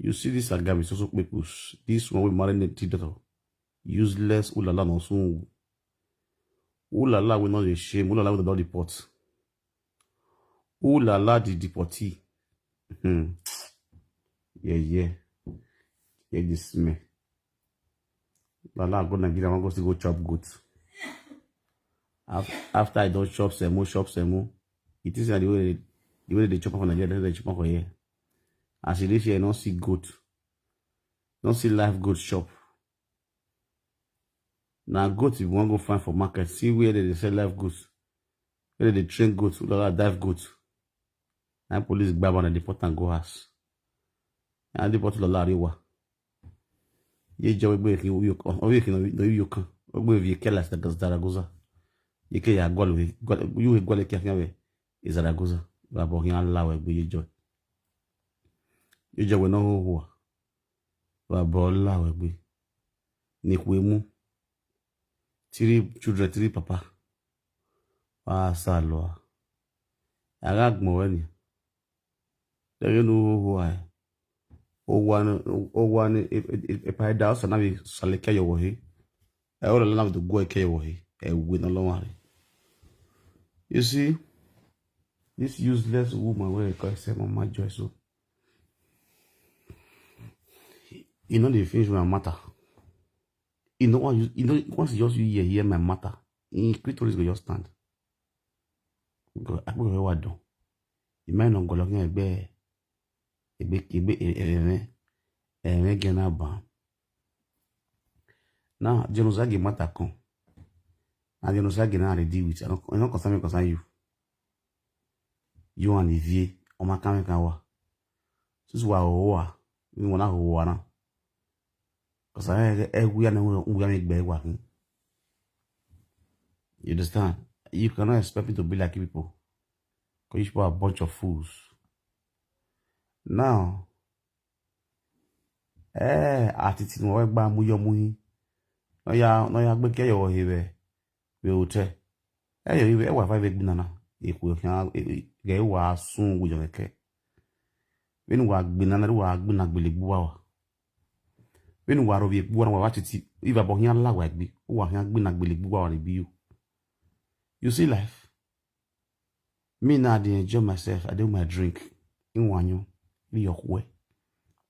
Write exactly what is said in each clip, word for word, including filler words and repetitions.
You see this Agami Soso Pepus, this one wey marry native daughter. Useless ulala no soon. Ulala wey no dey shame, ulala wey don deport. Ulala the deportee. Hmm. Yeah, yeah. Yeah, this me. Lala go Nigeria, wan go still go chop goat. Af- After I don chop semo, chop semo. It is the way they, the way they chop am for Nigeria, they chop am for here. As e reach here, you no see goat. You no see live goat chop. Na goat you wan go find for market. See where they dey sell live goat. Where they dey train goat, ulala dive goat. Na police grab am and deport am go house. Na deport Lola Arewa. Ye jo we gbe kin uyo kan, o ye kin no uyo kan. O gbe vi ke la sta Zaragoza. Ye ke ya gol we, gol you we gol ke kan we. Zaragoza. Ba bo hin la we gbe ye jo. Ye jo we no ho ho. Ba bo la we gbe. Ni ku emu. Three children, three papa. Wa sa lo. Aga gmo we ni. Dege no ho ho ai. O wa ni, o wa ni, e, e, e, e pa da o sa na bi sale ke yo wo he. E o la na bi do go ke yo wo he. E we no lo wa re. You see, this useless woman wey call herself Mama Joy so. You know the things wey matter. You know what you, you know once you just hear, hear my matter, in clitoris go just stand. Go, I go wa don. You might not go looking at be, a big, a big, a big, a big, a big, a big, Now, genocide matter come. Now, genocide now they deal with. I don't, I don't concern me, concern you. You and the V A, on my camera can wa. This is why I wa. We wanna go wa now. Because I, I, we are not, we are make bad working. You understand? You cannot expect me to be like you people. Because you people are a bunch of fools. Now, eh, atiti no we gba mu yo mu hin. No ya, no ya gbe ke yo he we. We o te. Eh, yo we wa fa we gbina na. E ku kan ge wa sun wu yo ke. We ni wa gbina na wa gbina gbele gbu wa. We ni wa ro we gbu wa wa titi. Iva bo hin la wa gbe. Wa hin gbina gbele gbu wa ni bi you. You see life? Me now, I dey enjoy myself. I do my drink. In one you, be your way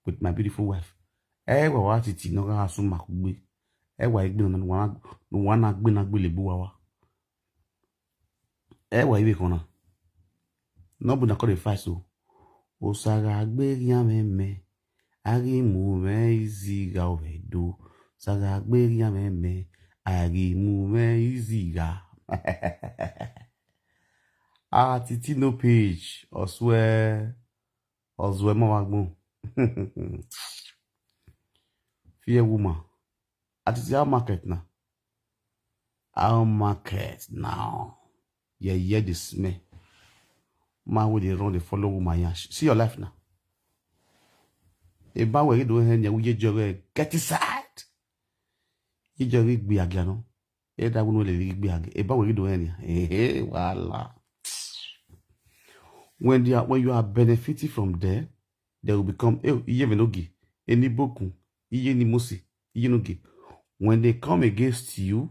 with my beautiful wife. Eh, wa wa titi no ga su makugbe. Eh, wa igbe na wa na wa na gbe na gbe le bu wa wa. Eh, wa ibe kona. No bu na call the fight so. O saga gbe ya me me. Agi mu me izi ga ovedo. Saga gbe ya me me. Agi mu me izi ga. Ah, Titi no page. Oswe. Oswe ma wa gbon. Fear woman. Atiti our market now. Our market now. Yeah, yeah, this me. Man, we dey run, dey follow woman. Yeah. See your life now. Eba we do hen ya, we get inside. You just be again, no? E da wonu le be again. Eba we do hen ya. Eh, eh, wala. When they are, when you are benefiting from there, they will become, eh, iye menogi, eni bokun, iye ni mosi, iye nogi. When they come against you,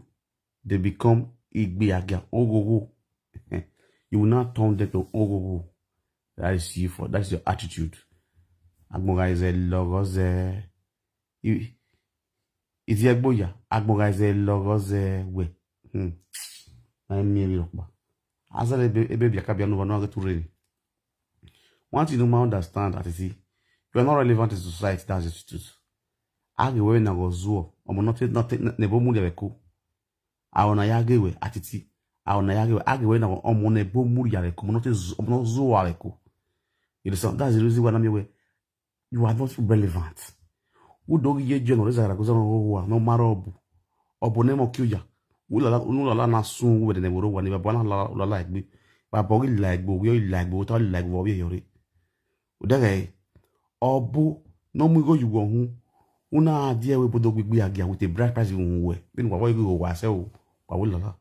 they become igbe again. Ogogo. You will not turn them to ogogo. That is you for, that's your attitude. Agboga is a logos. Iti egboya, agboga is a logos we. Hmm. Na mi eri okpa. Azale ebe, ebe bia ka bia no no get to rain. One thing you must understand that is, you are not relevant in society. That's the truth. Age we na go zuo. Omo nothing, nothing, nebo mu de ko. Aona ya ge we atiti. Aona ya ge we, age we na omo nebo mu ya ko. Omo nothing, omo no zuo we ko. You understand? That's the reason why I'm here. You are not relevant. Udo ye je no reza ra gozo no wa no maro obu. Obu ne mo kiuya. Ulala, ulala na sun we de ne boro wa ni baba na la la egbe. Baba gi la egbe, we la egbe, ta la egbe, we yore. Udege. Obu no mu go yugo hu. Una die we bodo gbigbi agia with a bright price hu we. Bin wa wa yugo wa se o. Wa ulala.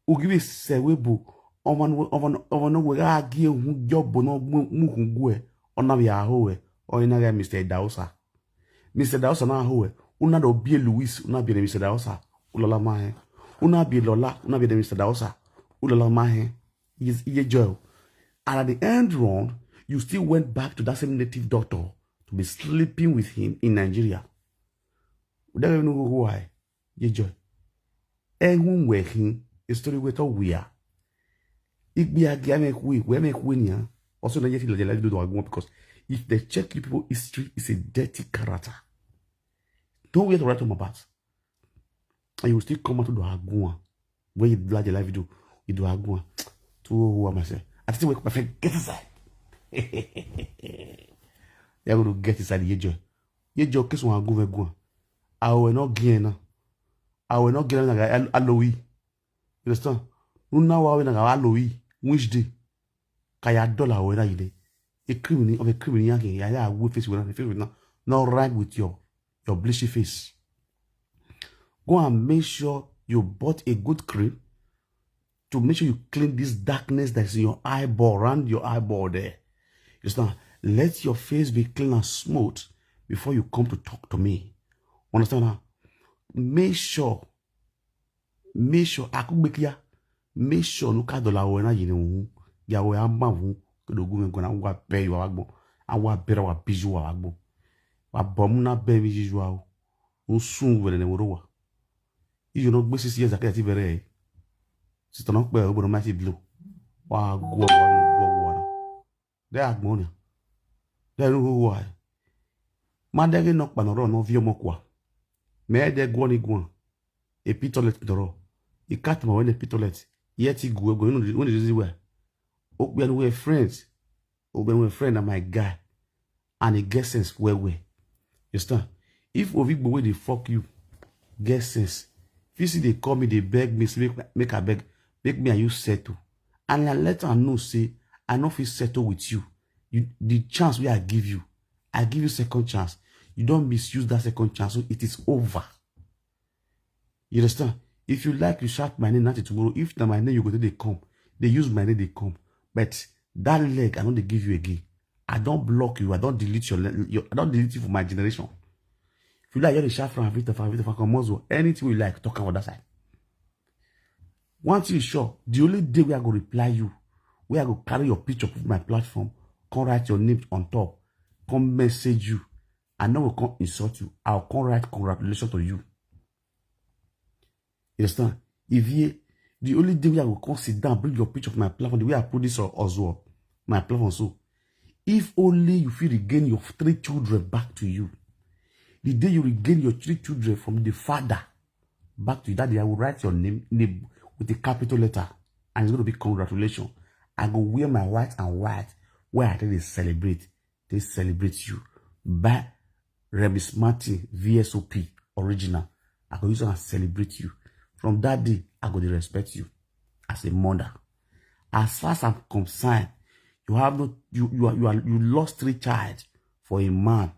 Ugibi se we bu. Oman, oman, oman we agi hu job no mu hu gwe. Ona bi aho we. Or you know, Mister Dausa. Mister Dausa na who? Una do be Louis, una be Mister Dausa. Ulala mahe. Una be Lola, una be Mister Dausa. Ulala mahe. Yes, Iyejoy. And at the end run, you still went back to that same native doctor to be sleeping with him in Nigeria. We don't even know why. Iyejoy. Ehun we hin, a story we to we are. It be a game we, we make win ya. Also, na yet like do one because if they check you people history, it's a dirty character. Don't wear the right on my back. And you will still come out to do Agua. When you like the live video, you do Agua. To who am I say? I still wake up my friend, get inside. You're going to get inside Iyejoy. Iyejoy, case one Agua. I will not gain now. I will not gain now. Aloe. You understand? No, now I will not Aloe. Which day? Kaya dollar or that day. A criminal of a criminal yanking. Yeah, yeah, I will face with face with now. Now right with your your bleachy face. Go and make sure you bought a good cream to make sure you clean this darkness that's in your eyeball, around your eyeball there. You understand? Let your face be clean and smooth before you come to talk to me. Understand now? Make sure, make sure, akugbekia, make sure no ka dollar or na yini wu. Ya we amba wu, ke do gume gona wa be yo agbo. Awa bera wa biju wa agbo. Wa bomu na be mi jiju wa o. Un sun were ne woro wa. Iyo no gbe six years akati bere. Sister no pe obodo mighty blow. Wa gwo wa gwo wa. De agbon ni. De ru hu wa. Ma de ge no pa no ro no vi omo kwa. Me de gwo ni gwo. E pitolet doro. E cat ma when e pitolet. Yet he go go no when is we. O we are friends. O we friend and my guy. And he get sense well well. You understand? If Ovigbo wey dey fuck you get sense, if you see they call me, they beg me, say make, make I beg, make me and you settle. And I let her know say I no fit settle with you. You the chance wey I give you, I give you second chance. You don't misuse that second chance, so it is over. You understand? If you like, you shout my name now till tomorrow. If na my name you go take dey come, they use my name dey come. But that leg, I no dey give you again. I don't block you. I don't delete your, le- your I don't delete you from my generation. If you like, you dey shout from Avita, from Avita, from Komozo. Anything you like, talk about that side. One thing is sure, the only day we I go reply you, where I go carry your picture, put my platform, come write your name on top, come message you. I no go come insult you. I'll come write congratulations to you. You understand? If you, the only day we I go come sit down, bring your picture of my platform, the way I put this on Oswald, my platform so. If only you feel regain your three children back to you. The day you regain your three children from the father back to you, that day I will write your name, name with a capital letter, and it's going to be congratulations. I go wear my white and white where I take dey celebrate. They celebrate you. Buy Remis Martin V S O P original. I go use am and celebrate you. From that day, I go dey respect you as a mother. As far as I'm concerned, you have no you you are you are you lost three child for a man.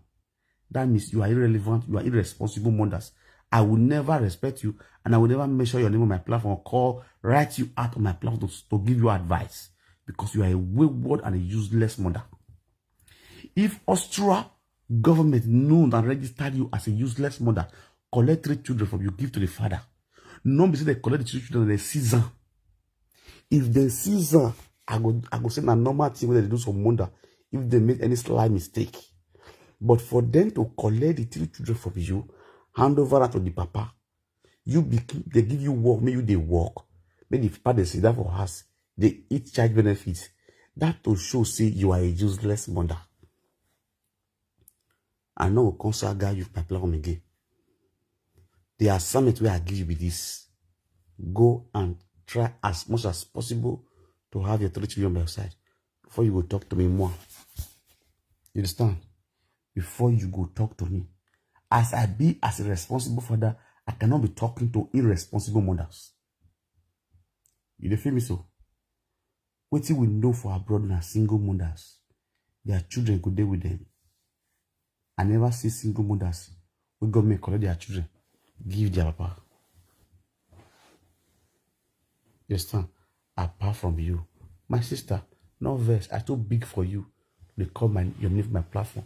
That means you are irrelevant, you are irresponsible mothers. I will never respect you, and I will never mention your name on my platform or call, write you out on my platform to, to give you advice, because you are a wayward and a useless mother. If Austria government known and registered you as a useless mother, collect three children from you, give to the father. No be say they collect the three children, they seize am. If they seize am, I go I go say na normal thing wey they do some mother if they make any slight mistake. But for them to collect the three children from you, hand over am to the papa. You be they give you work, make you dey work. Make the papa dey sit down for house, they eat child benefits. That to show say you are a useless mother. I no go come saga you my platform again. The assignment wey I give you be this. Go and try as much as possible to have your three children by your side before you go talk to me more. You understand? Before you go talk to me. As I be as a responsible father, I cannot be talking to irresponsible mothers. You dey feel me so? Wetin we know for abroad na single mothers. Their children go dey with them. I never see single mothers wey government collect their children, give their papa. You understand? Apart from you, my sister, no vex. I too big for you. They call my your name for my platform.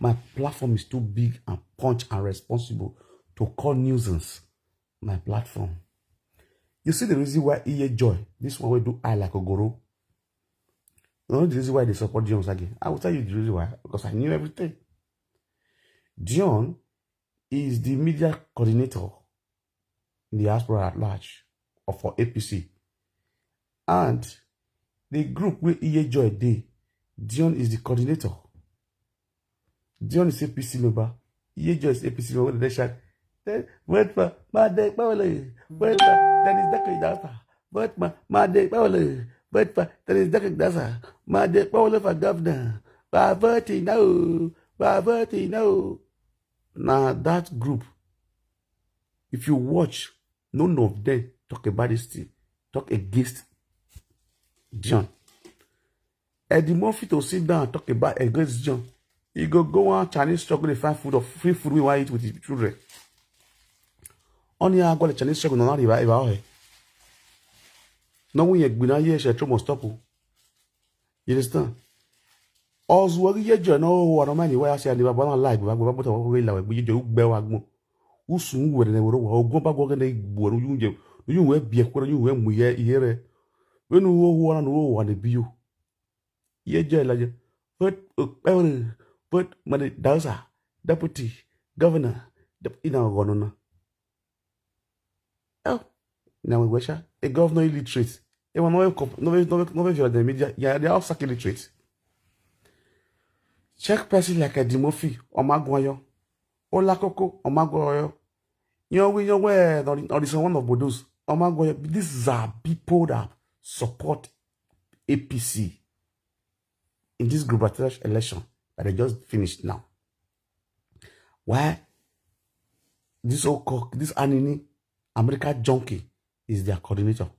My platform is too big and punch and responsible to call nuisance my platform. You see the reason why Iye Joy, this one will do I like Ogoro. You know the reason why they support Dion Sagi? I will tell you the reason why, because I knew everything. Dion is the media coordinator in the diaspora at large or for A P C. And the group where Iye Joy dey, Dion is the coordinator. Dion is A P C member. Iye Joy is A P C member. They shout, "Eh, vote for Made Pawole, vote for Dennis Dake Dasa, vote for Made Pawole, vote for Dennis Dake Dasa, Made Pawole for governor. By voting now, by voting now." Now that group, if you watch, none of them talk about this thing, talk against John. Eddie Murphy to sit down and talk about against John. He go go on Chinese struggle to find food of free food we want eat with his children. Only I got a Chinese struggle, no, not about it. No, we agree now, yes, I must stop. You understand? Ozu Iye Joy no wa no mani wa ya si ani baba na like baba baba to wa la we bi jo gbe wa gbon. Usun were ne woro wa ogun ba gbo ne gbo ru yun je. Yun we bi e kuro yun we mu ye iye re. We nu wo wo na nu wo wa ne bi yo. Iye Joy la je. But but but Made Dasa, deputy governor, ina go no na. Oh, now we wish a governor illiterate. E wa no no no no the media. Yeah, they are all sack illiterate. Check person like Eddie Murphy, Omagwayo, Olakoko, Omagwayo. You know, we know where or this one of Bodos, Omagwayo. These are people that support A P C in this gubernatorial election that they just finished now. Why this old cock, this Anini, America junkie is their coordinator.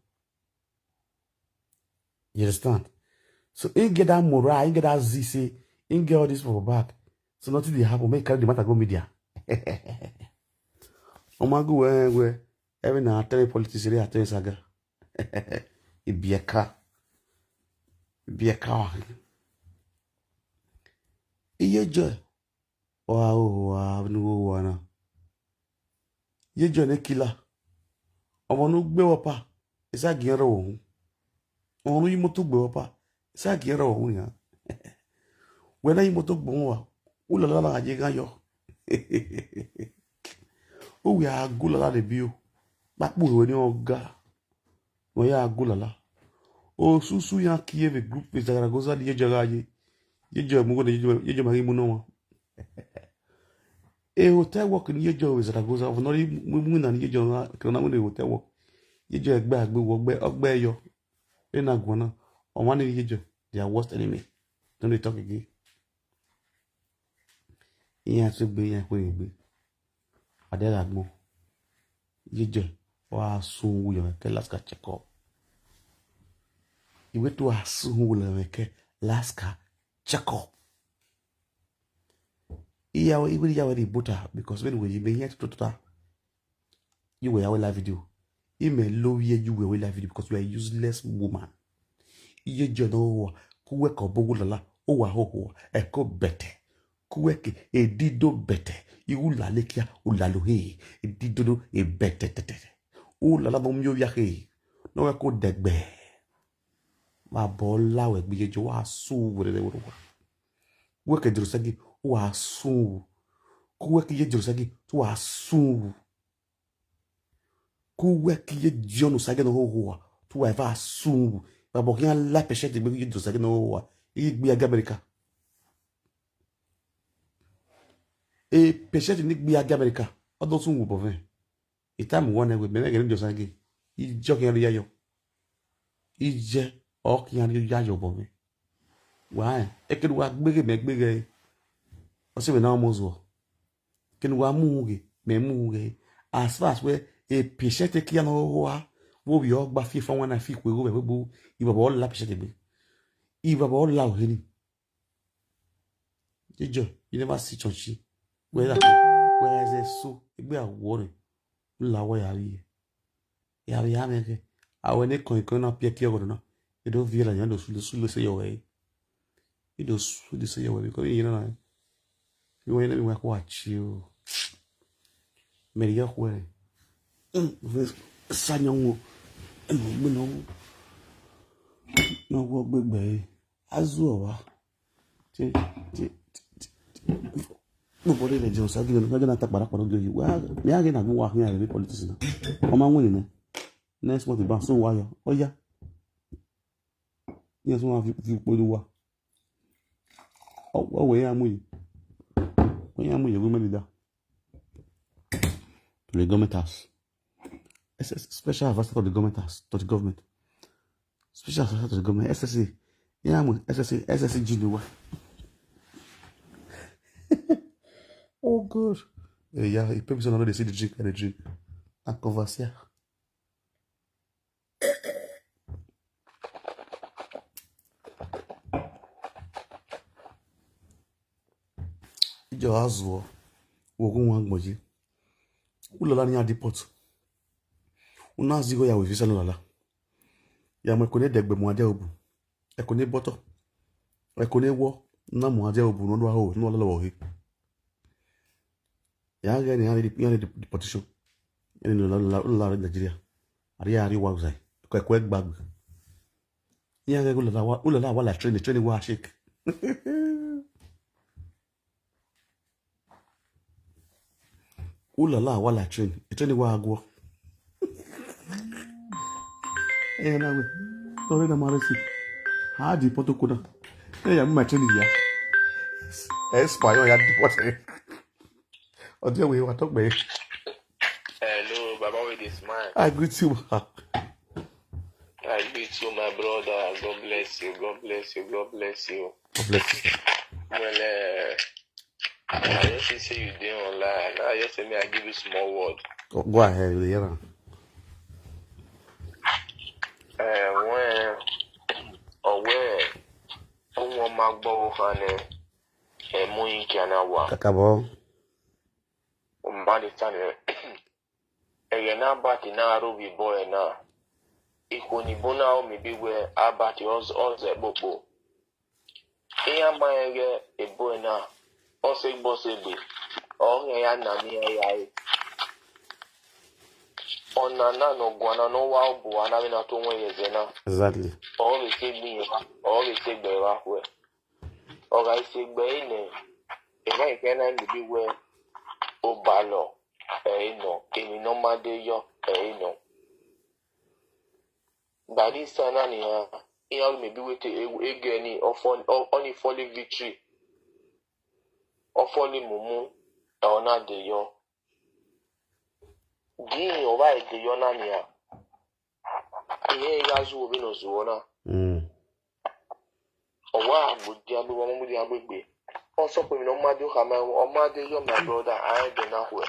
You understand? So he get that morale, he get that Z say, he get all this for back. So nothing dey happen, make carry the matter go media. Omagu where where every now tell politics, they are telling saga. Ibieka. Ibieka. Iye Joy. Wa o wa nu wo wa na. Iye Joy ne killer. Ọmọ nu gbe wo pa. Isa gi ro wo. Ọmọ nu yi moto gbe wo pa. Isa gi ro wo ya. We na yi moto gbe wo wa. U la la la je gan yo. O we a gu la la de bi o. Pa pu we ni o ga. Wọ́n yà á gò lálá. O susu ya Kiev group with Zaragoza di yẹjọ ra ye. Yẹjọ mu gode yẹjọ yẹjọ ma ri mu náà wọn. E hotel work ni yẹjọ with Zaragoza. Ọ̀fọ̀ náà rí mu mu náà ni yẹjọ náà kìlọ̀ náà mu ni hotel work. Yẹjọ ẹgbẹ́ àgbẹ̀ wọ ọgbẹ́ ọgbẹ́ ẹyọ. E na gbọ́n náà. Ọ̀wọ́n ni yẹjọ. Their worst enemy. Don't they talk again? Ìyẹn àti gbé yẹn pé ìgbé. Adẹ́ràgbọ́n. Yíjọ wá sún wúyọ̀ mẹ́kẹ́ lásìkò check up. Ìwé tó wá sún wúyọ̀ mẹ́kẹ́ lásìkò check up. Ìyàwó ìwé ìyàwó ni ìbúta because when we may yẹn tó tó ta. You were away live video. Ime love you were away live video because you are a useless woman. Iye jọ náà wà kúwẹ́ kọ̀ bó wúlọ́lá ó wà hóhó ẹ̀kọ́ bẹ̀tẹ̀. Kuweke edido bete. Iwu lalekia ulalohe. Edido e bete tete. Ulala no myo yahe. No we ko degbe. Ma bola we gbiyejo wa su were were wa. Weke jurusagi wa su. Kuweke ye jurusagi wa su. Kuwe ki ye jonu sage no ho ho. Tu wa va su. Ba bo kian la pêche de gbe ye jonu sage no ho. I gbe aga America. E pêche ni gbe aga America. Odo sun wo bo ven. E time wo na we me me gele jonu sage. I jo kian ya yo. I je o kian ya yo bo ven. Wa e ke wa gbege me gbege. O se me na mo zo. Kenu wa mu ge me mu ge. As far as we e pêche te kian no ho. Wo bi o gba fi fo wa na fi ku e go be bu. I baba o la pêche te gbe. I baba o la o heni. Jijo, you never see chonchi. Where that? Where is it so? Egbe awore. La wa ya wi. Ya wi ya me ke. Awe ne kon kon na pie ki ogodo na. E do vi la nyan do su su se yo we. E do su de se yo we because you know na. Iwe ne mi wa kwa chill. Meri ya kwe. Mm, ve sanya ngo. Emo gbe no. No wo gbegbe. Azu owa. Ti ti ti. Nobody le jẹun sa gbe no na ta para para do yi. Wa mi age na gbo wa hin age politics na. O ma win ni. Next month ba so wa yo. Oya. Yes, wọ́n á fi fi polówó wa. Ọwọ́ yẹn amúyẹ. Wọ́n yẹn amúyẹ women leader. To the government house. S S, special advisor to the government house, to the government. Special advisor to the government, S S A. Yeah, I'm S S A, S S A junior. Oh God. Eh, yeah, he pay me some, they see the drink and the drink. I cover here. Ijo azuo. Wogu nwa ngboji. Ulala ni adi port. Una zigo ya we visa no lala. Ya mo ekone degbe mo ade obu. Ekone boto. Ekone wo. Na mo ade obu no do aho no lala wo he. Ya ga ni ani di ani di deportation. Ani no lala lala Nigeria. Ari ari wa uzai. Ko ekwe gbagbe. Ya ga ulala wa ulala wa la train train wa shake. Ulala wa la train. Train wa agwo. Eh na we. Ore na mare si. Ha di poto kuna. Eh ya ma train ya. Español ya di poto. Ode we wa to gbe. Hello, Baba with the smile. I greet you. I greet you, my brother. God bless you. God bless you. God bless you. God bless you. Well, uh, I just see say you dey online. I just say me I give you small word. Go, go ahead, we dey hear am. Uh, when or where someone might go on a moon can I walk. Kakabo. Mbadi tane. Eye na abati na arubi boy na. Ikoni bona o mi bi we abati oz oz ekpokpo. Iya ma ege ebo na. Ose gbo se gbe. O nge ya na mi ya e. Ona na no gwana no wa obo ana mi na to nwe ye ze na. Exactly. O be se gbi ye wa. O be se gbe wa we. Ọga ise gbe ine. Ega ike na mi bi we. O ba lo. E ino. Emi no ma de yo. E ino. Badi sana ni ha. Iya mi bi we te e- ege ni ofo o- oni foli victory. Ofoli mumu. E ona de yo. Di o ba e de yo na ni ha. Ihe ya zuo bi no zuo na. Mm. Owa agbudi agbe wa mudi agbe gbe. O so pe mi no ma de o ka ma o ma de yo my brother I de na hwe.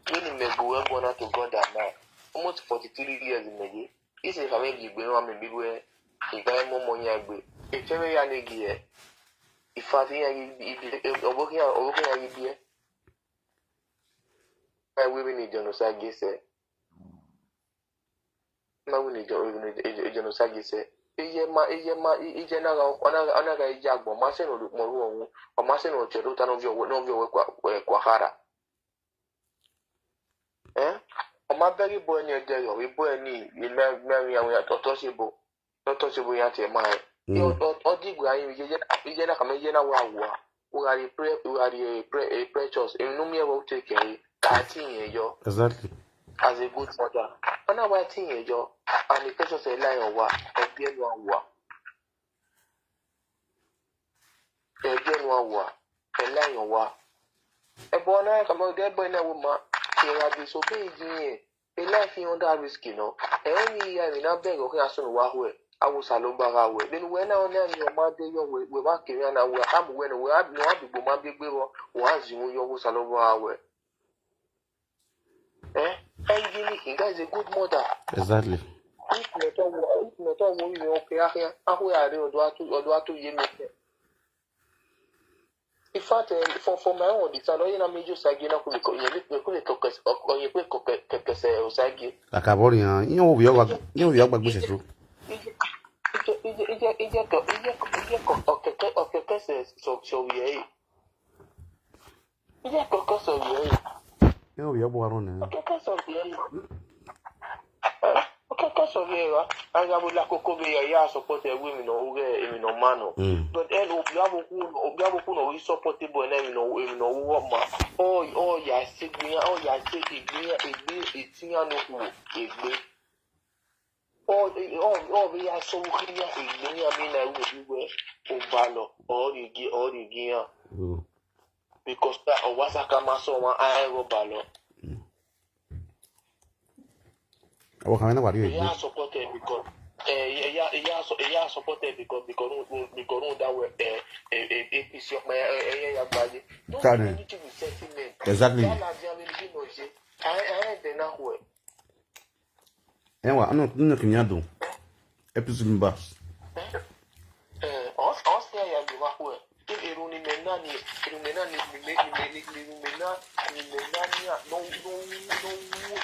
Kini me go we go na to God am na. Almost forty-three years me ye. Ise ka me gi gbe wa me bi we. Iga mo mo nya gbe. E che me ya ne gi e. Ifati ya gi ibi obo ki ya obo ki ya gi bi e. I we bi ni genocide gese. Na wuni ejo ejo ejo no sagi se. Eye ma eye ma i- ije na ga ona ga ona ga ije agbo ma se no mo ru ohun. O ma se no che ru ta no vi owe no vi owe kwa eh, kwa hara. Eh? O ma beri bo ni eje yo, ibo ni ni me me mi awon to to se bo. To to se bo ya te ma. Yo o o di gbe ayin ije ije na ka me ije na wa wa. Ugari pre ugari pre precious. Enu mi e wo te ke. Ka ti yen yo. Exactly. As a good mother. Ona wa ti yen yo. And the precious e la yo wa. E bi enu wa. E bi enu wa. E la yo wa. E bo na ka mo de bo na wo ma. Ti ra bi so be ji yen. A life in under risk, you know. And only here we now beg okay as soon wa we. I was a low bag away. Then when I only have your mother your way, we back here and we have when we have no have to go my big way or as you your was a low bag away. Eh? And you need that is a good mother. Exactly. If you don't if you don't want you okay, I hear I will I do to or do to you make. In fact, eh, for for my own, it's annoying. I mean, just again, I could be you could be talk you could be talk say Osagi. Akabori yan, yan wo bi ogba, yan wo bi ogba gbese so. Ije ije ije ije ko ije ko ije ko okeke okeke se so so ye. Ije koko so ye. Ẹ ò yẹ bọ́ arán nìyẹn. Koko so ye. Koko so ye wa. Aya bo la koko be ya ya support e we mi no we mi no mano. Mm. But e no bi abo ku no bi abo ku no we support e boy na mi no we mi no wo ma. Oh oh ya se gbiyan oh ya se gbiyan egbe etiyan no ku egbe. Oh oh oh bi ya so wo ki ya egbe ya mi na we we o ba lo o ri gi o ri gi ya. Mm. Because that Owasaka Masoma I go balo. Àwọn kan náà wà rí He ègbé. has supported because eh he has he has he has supported because because no no- because no that way eh eh eh APC of my eh eh yeah yeah buddy. Don't Karen. Do anything with sentiment. Exactly. That na the only thing no say. I I ain't the now where. Ẹ wà nínú nínú kìnìún àdùn. APC members. Eh, us us here ya be wa where. If you run in men nani, you men nani, you men nani, you men nani, you men nani, no no no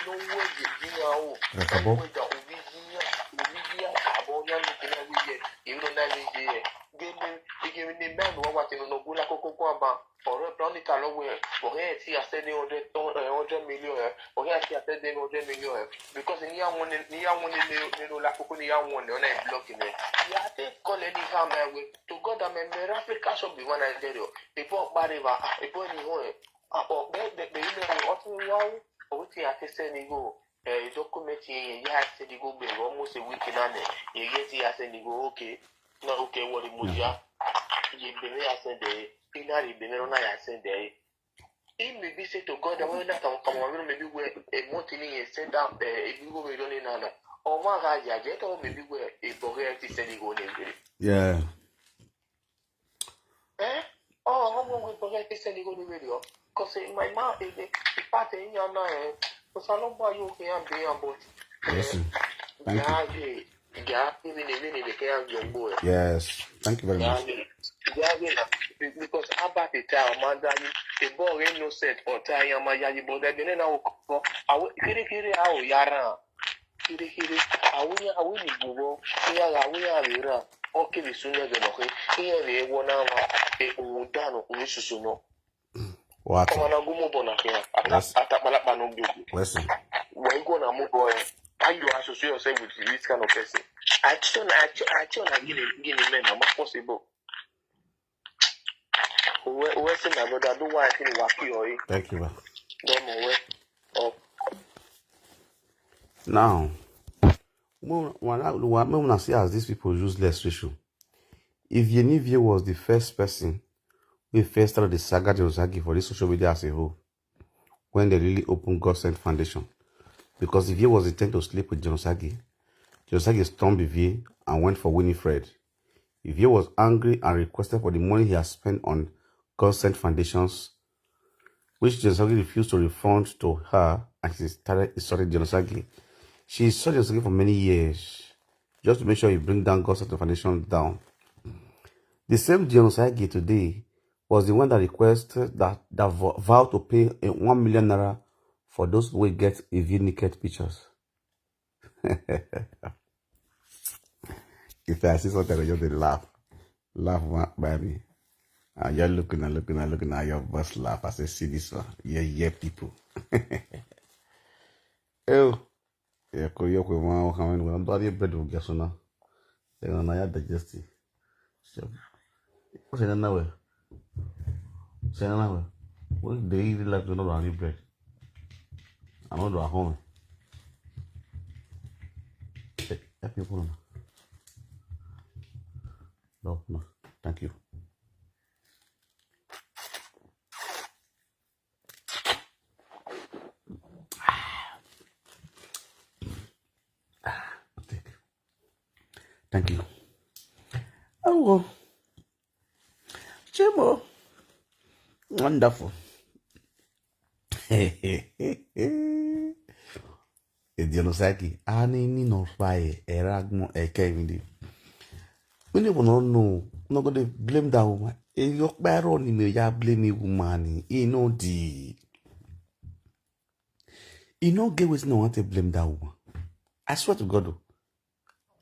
no way you be now. Rakabo. Obi jiya, obi jiya, abo ya ni kina wiye. Iru na ni jiye. Gebe, ige ni men wa wa tinu no gula koko kwa ba. Oro toni ta lo we. Ohe ti a se ni hundred ton, eh, hundred million eh. Ohe ti a se ni hundred million eh. Because ni ya won ni ya won ni ni no la koko ni ya won ni ona block ni. Ya te call any how my way. To God am me Africa so be one Nigeria. Ipo bariba, ipo ni ho eh. Ah, oh, be be be you know what we want. Oh, we ti a se ni go. Eh, document ye ye ya se di go be almost a week na ne. Ye ye ti ya se di go okay. Na okay what the mudia. Ye be me ya se de. Ina ri be me no na ya se de. He may be say to God that when that come come on maybe we a month in ye said that eh if you go we don't in na. O ma ga ya je to maybe we a boge ti se di go ne. Yeah. Eh? Oh, how will we forget to send you go to radio? Because in my mouth, if the party in your name, because I don't buy you can be on board. Listen. Thank you. Yeah, yeah, yeah, even if you can be on board. Yes. Thank you very Yeah, much. yeah, yeah, yeah. Because about the time, man, that you the boy ain't no set or time, man, yeah, but then now, I will kiri kiri out, yara. Kiri kiri, awunya awuni gubo, iya awunya rira. Oke bi sunye ge no ke, iya re wo na ma e u dano u susu no. What? Kama na gumo bona ke. Ata Yes. ata pala pa no gubo. Listen. Wa igo na mu boy. How you associate yourself with this kind of person? Action action action na gini gini men na ma possible. Uwe uwe se na brother do why kini wa ki oi. Thank you, man. Don't know where. Oh. Now, when when I when I see as these people useless social. If Yenivier was the first person who first started the saga Josagi for this social media as a whole, when they really opened God Sent Foundation, because Ivie was intent to sleep with Josagi, Josagi stormed Ivie and went for Winifred. Ivie was angry and requested for the money he had spent on God Sent Foundations, which Josagi refused to refund to her, and she started insulting Josagi. She insulted Josagi for many years, just to make sure he bring down God Sent Foundation down. The same Josagi today was the one that requested that that vo- vow to pay a one million naira for those who get Ivie naked pictures. If I see something, I just dey laugh, laugh one by me. And you're looking and looking and looking at your boss laugh. I say, see this one, yeah, yeah, people. Oh, yeah, ko yo ko ma o kan ni wan do bread o geso na. Then na ya digest. So, o se na na we. Se na na we. What they eat like no do bread. I no do at home. Eh, help me put on. No, no. Thank you. Thank you. Oh, well. Chimo. Wonderful. Edionosaki, ani ni no faye, eragmo ekevindi. Many people no know, no go dey blame that woman. E yo kparo ni me ya blame a woman. E no di. E no get wetin I want to blame that woman. I swear to God, oh.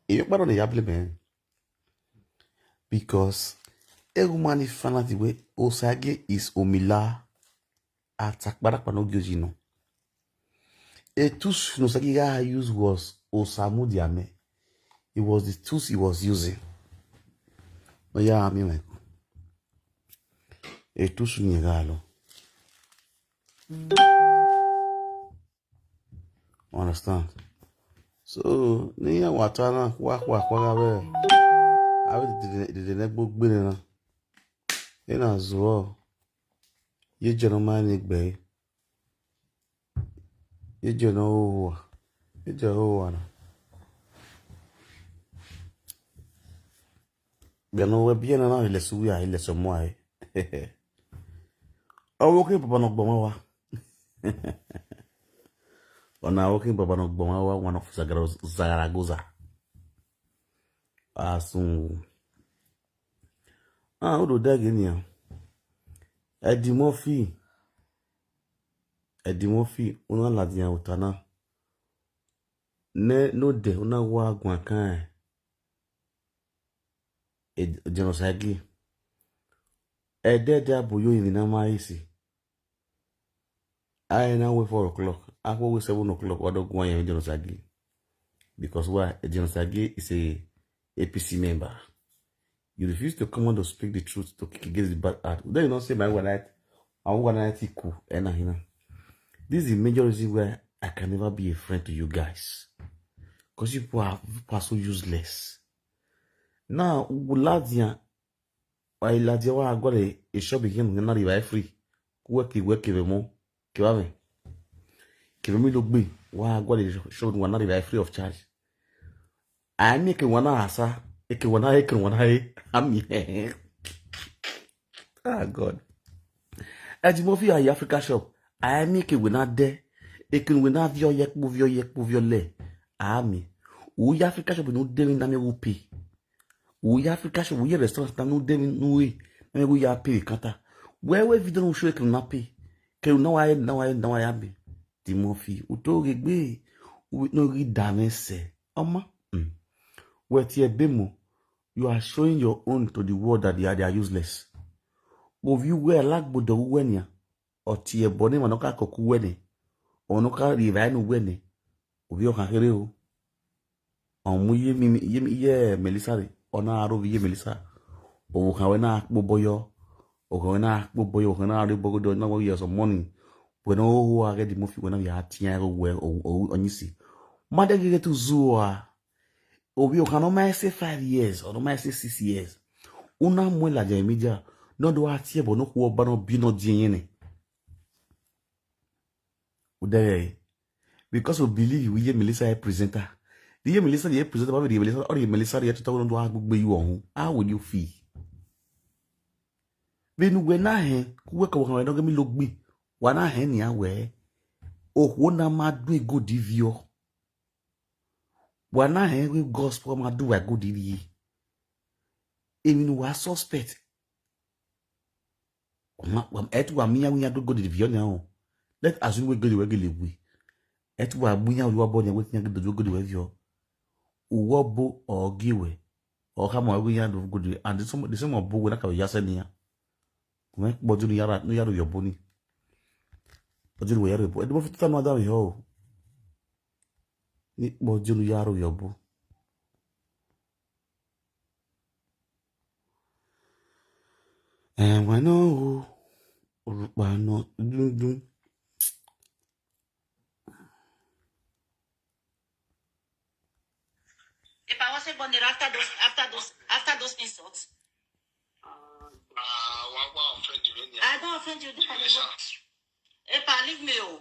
E yo kparo ni ya blame eh. Because a woman is fanati way Osage is Omila. Atakparakpa no gyoji no. A tools Nosagi guy use was Osamu Diame. It was the tools he was using. But yeah, I mean, like, a tools ni galo. Understand? So, ni ya watana kwa kwa kwa gabe. Abi dide dide ne gbogbo ne na. Ina zuwa. Ye jeno ma ni gbe. Ye jeno owa. Ye jeno owa na. Bia no we bia na na ile suya ile somo ai. Awo ke papa no gboma wa. Ona awo ke papa no gboma wa, one of Zagara- Zaragoza. Asun. Ah, odo dagi ni ya. Eddie Murphy. Eddie Murphy, una la dia utana. Ne no de una wa gwa kan. E genocide. E de de aboyo yin na ma isi. I na we four o'clock. I go we seven o'clock. Wa do gwa yin genocide. Because why? A genocide is a A P C member. You refuse to come out to speak the truth to kick against the bad art. Then you don't say my one night. I want one night equal. And I, you know, this is the major reason why I can never be a friend to you guys. Because you people are, people are so useless. Now, Ladia, why Ladia, why I got a, a shop again, not even free. Work, work, work, work. Ke ba mi. Ke mi lo gbe. Wa gwa le show wa na river free of charge. I make one asa. Eke one eke one e. Ami. Ah, God. Eddie Murphy a Africa shop. I make we na de. Eke we na vio ye kpo vio ye kpo vio le. Ami. U ya Africa shop no de na me wo pay. Wo ye Africa shop, wo ye restaurant, na no de no way. Na me go ya pay kata. Where we video no show ke na pay. Ke na wa na wa na wa ya be. Eddie Murphy. U to ge gbe. U no gi da me se. Oma. Mm. We ti e be mo. You are showing your own to the world that they are, they are useless. But you we la gbodo we nia. Oti e boni ma no ka koku we ni. Ono ka ri va nu we ni. Obi o kan kere o. Omu ye mi ye mi ye Melissa re. Ona aro ye Melissa. O kan we na po boyo. O kan we na po boyo, o kan na re bogo do na we some money. We no o age Eddie Murphy we na ya tin ya we o o onyi si. Ma de ge tu zuwa. Obi o kan no ma say five years or no ma say six years. Una mo la je media. No do atie bo no ku oba no bi no die yen ni. Udere. Because we believe we ye Melissa a presenter. The ye Melissa ye presenter, but the Melissa or the Melissa ye to talk on do gbogbo you on. How would you feel? Benu we na he, ku we ka we no ge mi lo gbi. Wa na he ni awe. O wo na ma do go divio. Wa na he we gospel ma do wa go divi. Emi no wa suspect. Wa ma wa- etu wa mi ya we ya do go divio na o. Let assume we go the way we. Etu wa mi ya we wa bo ni we ya do go the way vio. Uwo bo o gi we. O ka mo we ya do go the, and this some this some bo we na ka ya se ni ya. Kuma po ju ni yara ni yara yo bo ni. Po ju ni we yara yo bo. E do fi ta no da yo. Ni po ju ni yara yo bo. Eh, wa no o. Orupa no dun dun. If I wasn't born there after those, after those, after those insults, uh, what, what offend you? I don't offend you. This is Epa, leave me, oh.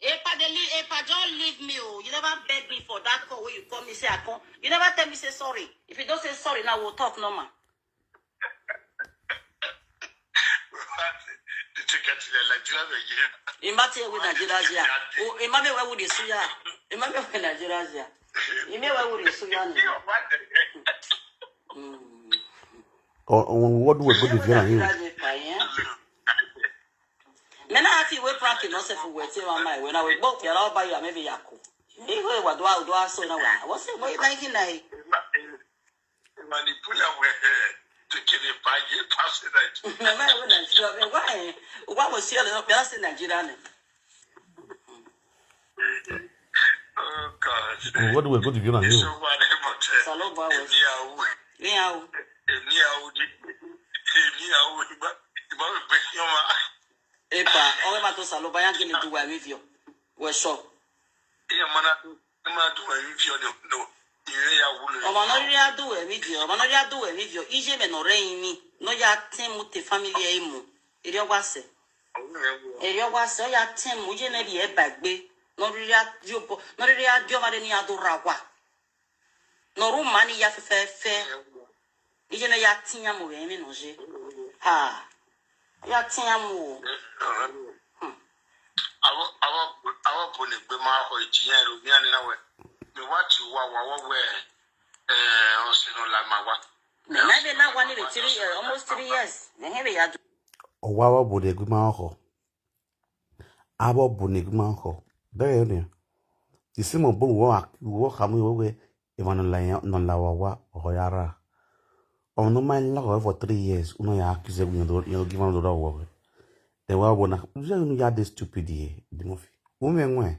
Epa, they leave, Epa, don't leave me, oh. You never beg me for that call where you call me, say I come. You never tell me, say sorry. If you don't say sorry, now we'll talk normal. Imba tie we Nigeria ya. O imba me we wo de suya. Imba me we Nigeria ya. Ime we wo de suya ni. Mm. O o wo du we go de Nigeria ni. Me na ati we prank no se fu we tie wa mai we na we gbo ke ra ba ya me bi ya ko. Iwe wa do a do a so na wa. Wo se we na ki na e. Manipula we. Kele pa ye pa se Nigeria. Mama, you Nigeria. Why? Why was here? Nigeria. Oh God. What do we go to Ghana? Saloba was. Èmi àwò. Èmi àwò di. Èmi àwò ìgbà ìgbà mi pé kí ọmọ. Epa, ọmọ ma to Saloba ya gini du wa mi vio. We so. Iya mana mana du wa mi vio no no. Ire ya wulo. Ọmọ no ri adu we mi vio. Ọmọ no ri adu we mi vio. Ije me no re ni. No ya tin mu te family e mu. Ire wa se. Eri ọgwa sị ọ ya tem uje na-eri ebe gbe n'oriri adịọma dị n'ihe adụrụ agwa n'ọrụ mma na ya fefe efe ije na ya tinye m wee mi nọje ha ya tinye m o Awo awo awo bo ne gbe ma ho iti ya ro mi ani na we. Mi wa ti wa wa wo we eh o se no la ma wa. na ebe na wa ni be three eh, almost three years na he be ya do Owa wa bo de guma ho. Abo bo ne guma ho. There you know. The same of bo wo wo kamu wo we. Even no la no la wa wa ho ya ra. Ono ma la ho for three years. Uno ya accuse we no no give am do wo. The wa bo na. You know ya this stupid here. The movie. Wo me nwe.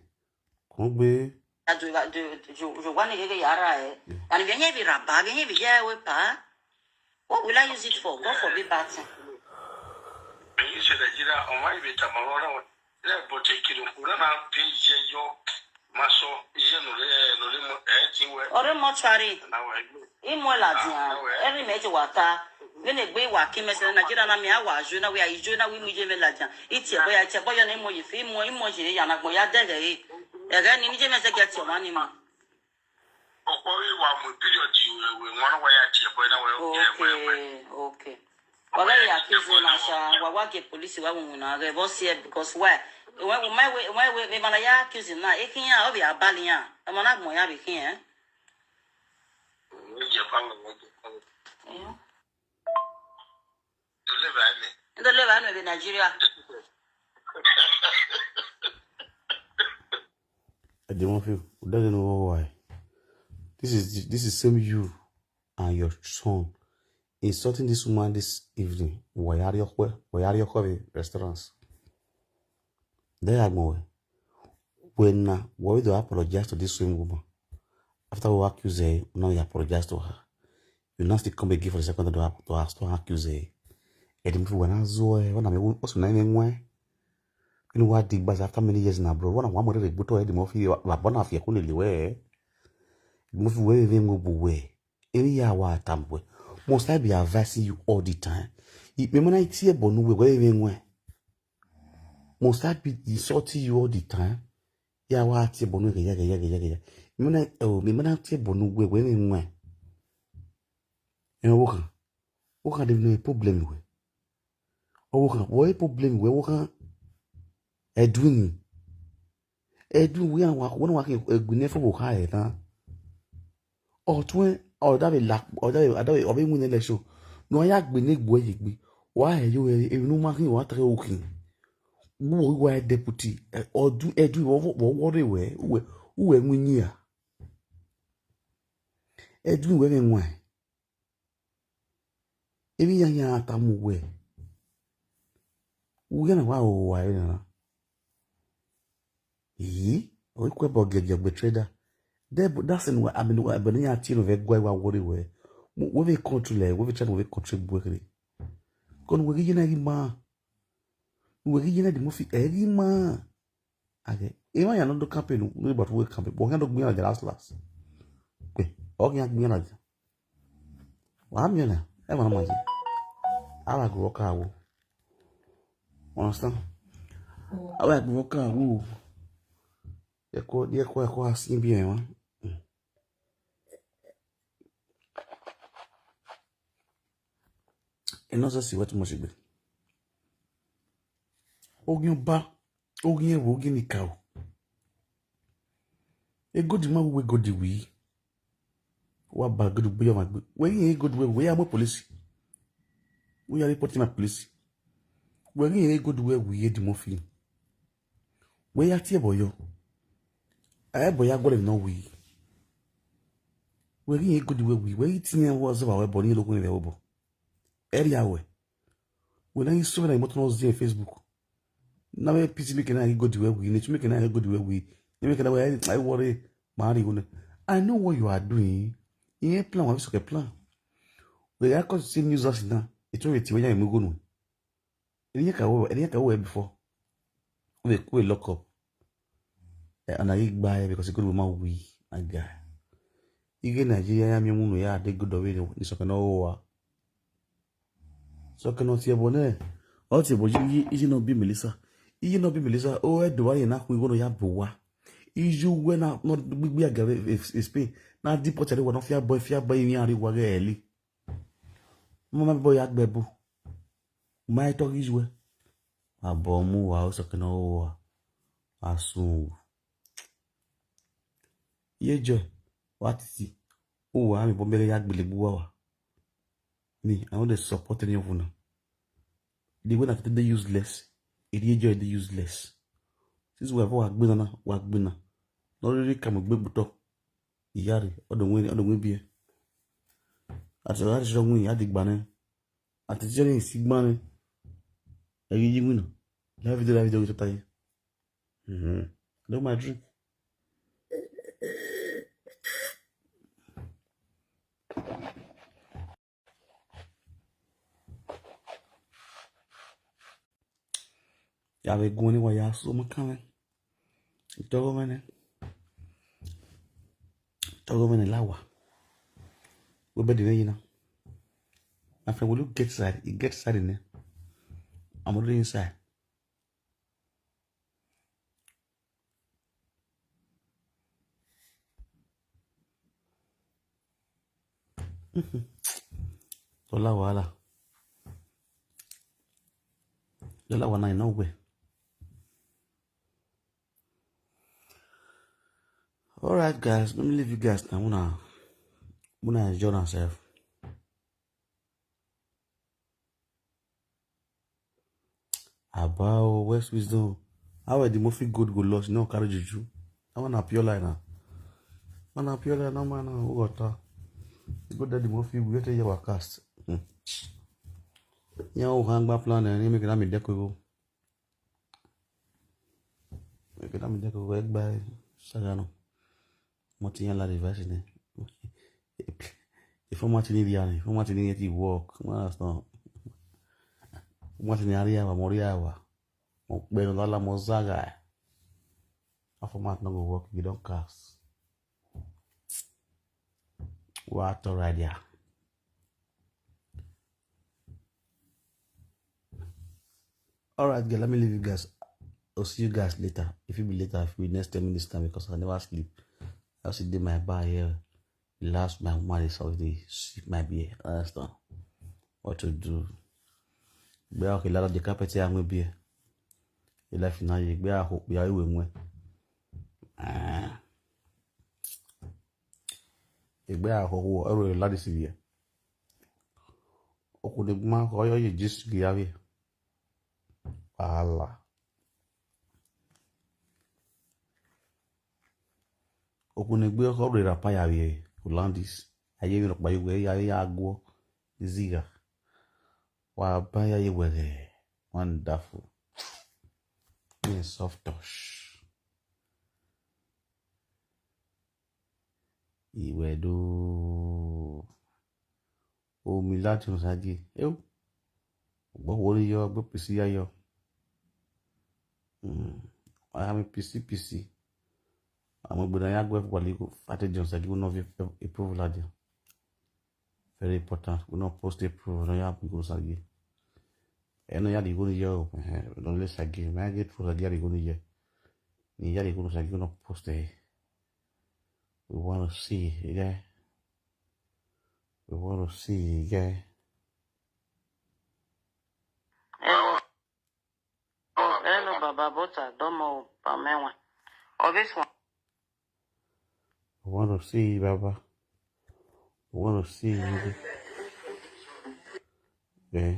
Ko gbe. Jogwane gege yara e. Ani bia nye bi raba bia nye bi ya we pa. What will I use it for? God forbid bad thing. Èyí ṣe Nàìjíríà ọmọ ìbí tàmọ̀rọ̀ náà lẹ́ẹ̀bọ̀ tẹ kiri kúrò náà bí yẹ yọ máa sọ iye nù lé nù lé mọ ẹ ti wẹ. Ọ̀rẹ́ mọ́túárì. Náà wẹ̀ gbé. Imwe ladian, eri meje wata. Mene gbe wa ki mese Nigeria na mi awa jo na we ayi jo na we mu je me ladian. Iti ebo ya ti ebo yo na imo yi fi imo imo je ya na gbo ya dege e. Ege ni mi je mese get your money ma. Ọ̀pọ̀ wí wà mú period yìí wẹ̀ wẹ̀ wọ́n wá yà tiẹ̀ bọ́ iná wẹ̀ ó kẹ́ wẹ̀ wẹ̀. Okay, okay. Wala ya accuse na sha wa wa ke police wa wun na ge boss here because why? When we my way my way we mana ya accuse na e kin ya obi abali ya. E mana mo ya bi kin eh. Ní ìjẹ́ bá wọn wọ́n tó kọ́. Eh. Tó lè bá mi. Ndo le ba no be Nigeria. I don't feel. Doesn't know why. This is this is same you and your son insulting this woman this evening. Wayari okwe, wayari okwe restaurants. There I go. When na, why do I apologize to this same woman? After we accuse her, now you apologize to her. You now still come again for the second time to, to ask to accuse her. And if when I saw her, when I mean, what's my name? You know what? The bus after many years now, bro. When I want to go to the movie, I want to feel cool anyway. The movie where they move away. Any ya wa tambwe. Must I be advising you all the time? Me mana itie bonu we we we we. Must I be insulting you all the time? Ya wa tie bonu ke ya ke ya ke ya ke. Me mana oh me mana tie bonu we we we we. You know what? What can they no problem we? Oh what can what problem we what can? Edwin. Edu wi an wa wona wa ke egbune fo bo ka e tan. O tun o da be la o da be da be o be win election. No ya gbe ne gbo ye gbe. Wa e yo e nu ma kin wa tre o kin. Wo wa e deputy. Odu edu wo wo wo re we. Uwe uwe win ya. Edu we me nwa. Ebi ya ya atamu we. Uga na wa o wa na. Yi, o kwe bo ge ge gbe trader. De that's in wa I mean wa be ya ti no ve gwa wa worry we. We be control we be try we control bu kre. Kon we gi na gi ma. We gi na di mo fi e gi ma. Ake, e ma ya no do campaign no but we campaign. Bo ya do gbe na the last last. Pe, o ya gbe na. Wa mi na. E ma na ma. Ala go ka wo. Understand? Ala go ka wo. Ye ko ye ko ye ko asin bi en wa. E no so si wa too much gbe. Ogin ba, ogin ewo, ogin nika o. E godi ma we godi wi. Wa ba godi gbe yo ma gbe. We yin e godi we we ya mo police. We ya report na police. We yin e godi we we ye di mo fi. We ya tie boyo. E boya gole no wi. We yin e godi we we we tin ya wo zo ba we bo ni lo kun le wo bo. Area we. When I saw na motor no dey Facebook. Na we pity make na go the way we. Need to make na go the way we. They make na we I worry. Mari go. I know what you are doing. You ain't plan. What's okay plan? We are cause see news us now. It's already when you go no. Any ka wo, any ka wo before. We we lock up. Eh, and I buy because it could be my we. My guy. Ige Nigeria ya mi munu ya de good of it. It's okay no wa. So can not here bone. All the boy you you no be Melissa. You no be Melissa. Oh, I do I na ku go no ya buwa. Iju we na not big big again if Spain. Na deport everyone of your boy, your boy in your wage eli. Mama boy ya gbebu. My talk is we. Abomu wa o so kana o wa. Asun. Ye joy. What is it? O wa mi bombe ya gbele buwa wa. Me, I no dey support any of una. The way that they useless, it dey joy dey useless. Since we have wa gbina na, wa gbina. No really come gbegbuto. Iyari, odo nwe, odo nwe bie. Ati ati so nwe ya di gbane. Ati jere si gbane. Egi ji wina. La video, la video to tai. Mhm. Do my drink. Ya be goni wa ya so makane. Togo mene. Togo mene lawa. We be dine yina. My friend, will you get side? You get side in there. I'm already inside. Tola wahala. Tola wana ino we. All right, guys, let me leave you guys now. Una, una enjoy yourself. About West Wisdom. How are the Mofi good go lost? No carry juju. I wanna pure line now. Wanna pure line now, man. Who got that? Good that the Mofi we get a cast. Hmm. Yeah, who hang back plan and make it me deco go. Make it me deco go back by Sagano. Mo ti yan la reverse ni. If mo ti ni dia ni, mo ti ni ti work. Mo na so. Mo ti ni area wa, mo area wa. Mo pe no la mo zaga. A format no go work, you don't cast. What already? All right, girl, let me leave you guys. I'll see you guys later. If you be later, if we next ten minutes time because I never sleep. I sit in my bar here. Last my woman is already sip my beer. Understand? What to do? Be okay, la the carpet here, I'm beer. You left now, you be a hope, be a way. Ah. Egbe ahụhụ ọrụ ladisi bịa. Okwu na egbu maka ọyọ yi jisi gị ya bịa. Ala. Okwu na egbe ọkọ rịra pa ya bịa. Ulandis. Aye mi rọkpa igwe ya ya agụọ. Ziga. Wa ba ya ye were. Wonderful. Me soft touch. Iwe do. O mi lati no sagi. Eu. Gbo wori yo, gbo pisi ya yo. Mm. I am a pisi pisi. I'm a good ya go for legal. Fate Jones, I give no approve la dia. Very important. We no post a proof. No ya go sagi. E no ya di go ni yo. Eh, no le sagi. Ma get proof sagi ya di go ni yo. Ni ya di go sagi no post e. We want to see, yeah. We want to see, yeah. Hello. Oh, hello, Baba Bota. Domo Pamewa. Oh, this one. I want to see you, Baba. I want to see you. Yeah.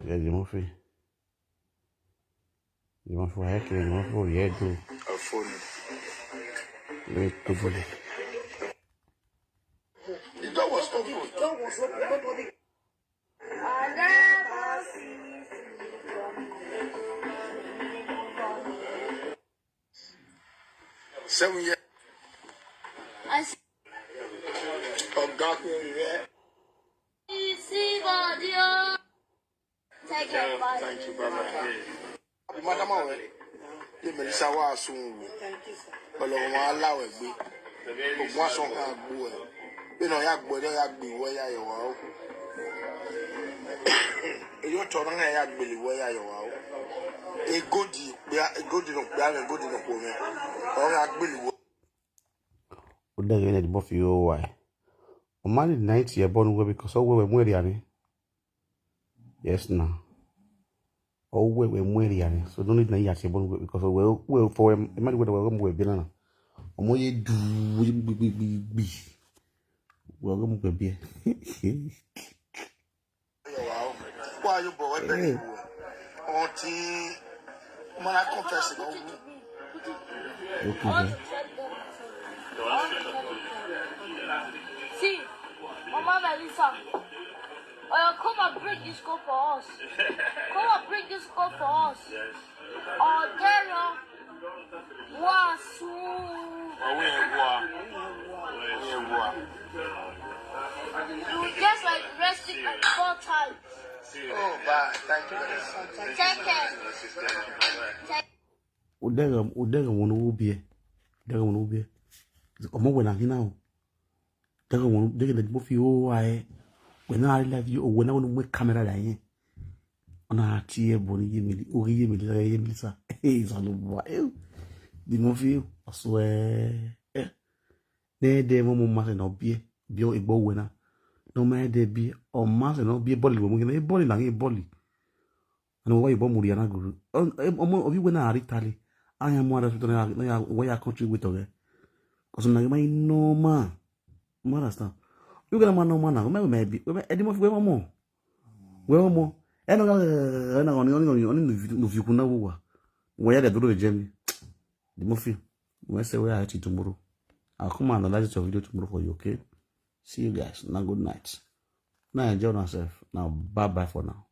Yeah, the movie. The movie, I can't, the movie, yeah, do. A phone. Wait, to bully. The door was open. The door was open. Nobody Seven years. I see, Oga Queen, yeah. See body, oh. Take care, bye. Thank you, brother. Happy madam, already. Ye Melissa wa sun wo. Ọlọ́run wa la we gbe. Ogun aso kan gbo e. Be no ya gbo de ya gbe wo ya yo wa o. E yo to na ya gbe le wo ya yo wa o. E godi pe e godi no pe e godi no ko me. O ya gbe le wo. Udege ne dibo fi o wa. O mani night ye bonu we because o we we mweri ani. Yes na. O we we mweri ani. So don't need na ya se bonu we because we we for we mani we we we bi na. O mo ye du bi bi bi bi. We we mo bi. Wa yo bo we be ni wo. On ti mo na confess no. Okay. See, Mama Melissa, uh, come and break this code for us. Come and break this code for us. Odero, Wasu. Owe ewa. Owe ewa. You just like resting like four times. Oh, bye. Thank you very much. Take care. Take Udege udege wonu wo bie. Udege wonu wo bie. O mo we na hina o. Udege wonu udege ne dibo fi o wa e. We na live yo we na wonu mo camera da yin. Ona ti e bo ni ye mi o ye mi le ye mi sa. Eh, so lo wa. Eh. Dibo fi o. I swear. Eh. Ne de mo mo ma se no bie. Bie o igbo we na. No ma de bie. O ma se no bie boli we mo ne boli na ye boli. And why you born Muriana guru? Omo obi we na aritali. Anya mo ara sutana na ya why ya country with oge. Cause na ma no ma. Mo understand. You gonna man no man na. Me me bi. Me edi mo fi we mo. We mo. E no ga na oni oni oni no fi kuna wo wa. We ya de duro de jemi. Dibo fi. We say we are tomorrow. I'll come and analyze your video tomorrow for you, okay? See you guys. Now good night. Now enjoy yourself. Now bye bye for now.